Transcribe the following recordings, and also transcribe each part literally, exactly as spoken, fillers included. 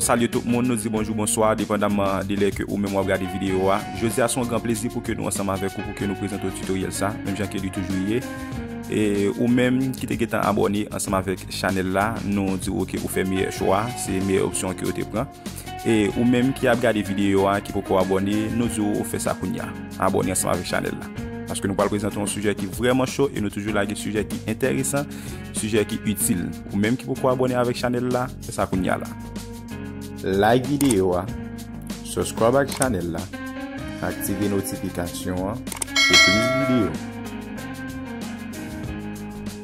Salye tout moun, nou di bonjou, bonswa, depandaman de lè ke ou menm w ap gade videyo a. Jodi a se yon gran plezi pou ke nou ansanm avèk ou, pou ke nou prezante w tutoriel sa, menm jan ke li toujou ye. E ou menm ki te gentan abòne ansanm avèk chanèl la, nou di w ke ou fè meyè chwa, se meyè opsyon ke ou te pran. E ou menm ki ap gade videyo a, ki poko abòne, nou di w ou fè sa kounye a. Abòne ansanm avèk chanèl la. Paske nou pral prezante yon sijè ki vrèman cho e nou toujou lage sijè ki enteresan, sijè ki itil. Ou menm ki poko abòne avèk chanèl la, fè sa kounye a la. Like videyo a, subscribe ak chanèl la, aktive notifikasyon an pou plis videyo.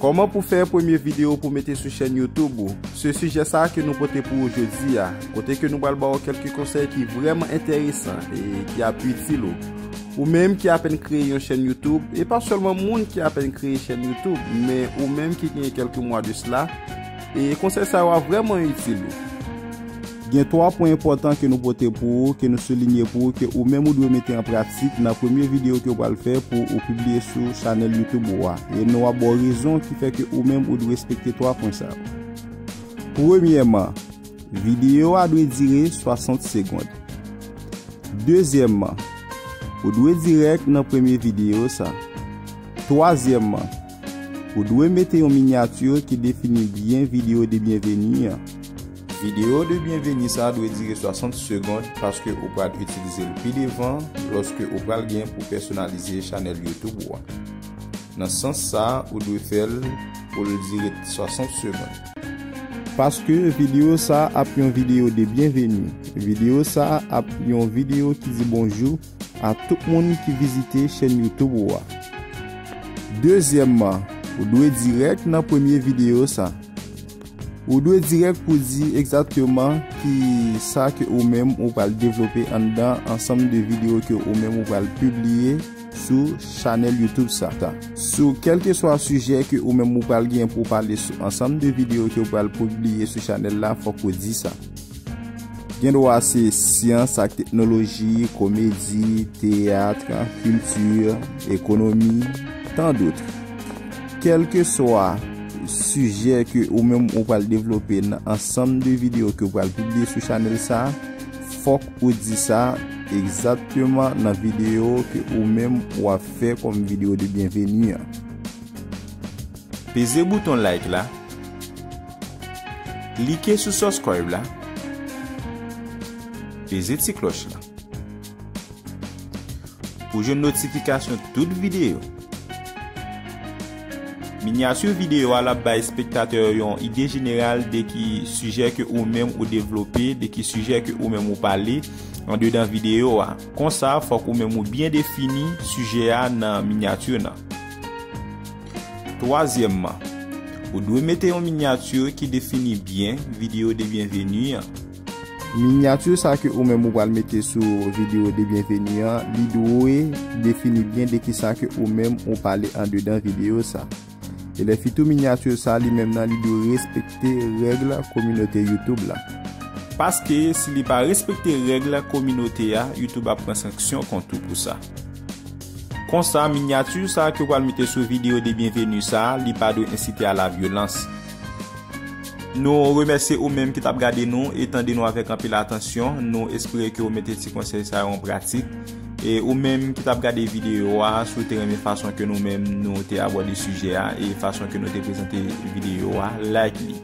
Kòman pou fè premye videyo pou mete sou chèn YouTube ou? Se sijè sa a ke nou pote pou ou jodi a, kote ke nou pral ba w kèlke konsèy ki vrèman enteresan e ki ap itil ou. Ou menm ki apèn kreye yon chèn YouTube, e pa sèlman moun ki apèn kreye chèn YouTube, men ou menm ki gen kèlke mwa de sila, e konsèy sa yo ap vrèman itil ou. Gen twa pwen enpòtan ke nou pote pou ou, ke nou soulinye pou ou, ke ou menm ou dwe mete an pratik nan premye videyo ke w pral fè pou ou pibliye sou chanèl YouTube ou a. E nou ap ba w rezon ki fè ke ou menm ou dwe respekte twa pwen sa yo. Premyèman, videyo a dwe dire swasant segonn. Dezyèmman, ou dwe dirèk nan premye videyo sa. Twazyèmman, ou dwe mete yon minyati ki defini byen videyo de byenveni an. Videyo de byenveni sa dwe dire swasant segonn paske ou pral itilize l pi devan lòske ou pral gen pou pèsonalize chanèl YouTube ou a. Nan sans sa, ou dwe fè l pou l dire swasant segonn. Paske videyo sa ap yon videyo de byenveni. Videyo sa ap yon videyo ki di bonjou a tout moun ki vizite chèn YouTube ou a. Dezyèmman, ou dwe dirèk nan premye videyo sa. Ou dwe dirèk pou di egzakteman ki sa ke ou menm ou pral devlope anndan ansanm de videyo ke ou menm ou pral pibliye sou chanèl YouTube sa. Sou kèlkeswa sijè ke ou menm ou pral gen pou w pale sou ansanm de videyo ke ou pral pibliye sou chanèl la, fòk ou di sa. Gendwa se syans ak teknoloji, komedi, teyat, kilti, ekonomi, tant d'autres. Kèlkeswa sijè ke ou menm ou pral devlope nan ansanm de videyo ke ou pral pibliye sou chanèl sa, fòk ou di sa egzakteman nan videyo ke ou menm w ap fè kòm videyo de byenveni an. Peze bouton like la. Klike sou subscribe la. Peze ti klòch la. Pou jwenn notifikasyon tout videyo. Minyati videyo a l ap bay espektatè yo yon ide jeneral de ki sijè ke ou menm ou devlope, de ki sijè ke ou menm ou pale andedan videyo a. Konsa, fòk ou menm ou byen defini sijè a nan minyati nan. Twazyèmman, ou dwe mete yon minyati ki defini byen videyo de byenveni an. Minyati sa ke ou menm ou pral mete sou videyo de byenveni an, li dwe defini byen de kisa ke ou menm ou pale andedan videyo sa. E lè fitou minyati sa li menm nan, li dwe respekte règ kominote YouTube la. Paske si li pa respekte règ kominote a, YouTube ap pran sanksyon kont ou pou sa. Konsa, minyati sa ke w pral mete sou videyo de byenveni sa, li pa dwe ensite a la vyolans. Nou remèsye ou menm ki t ap gade nou e tande nou avèk anpil atansyon. Nou espere ke w mete ti konsèy sa yo an pratik. E ou menm ki t ap gade videyo a, si w te renmen fason ke nou menm nou te abòde sijè a e fason ke nou te prezante videyo a, like li.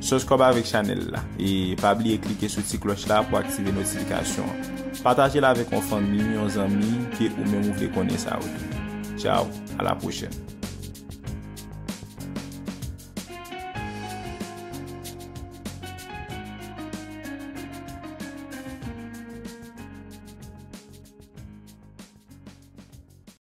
Subscribe avèk chanèl la. E pa bliye klike sou ti klòch la pou aktive notifikasyon an. Pataje l avèk yon fanmi, yon zanmi ke ou menm ou vle konnen sa yo tou. Tchaw, a la pwochèn.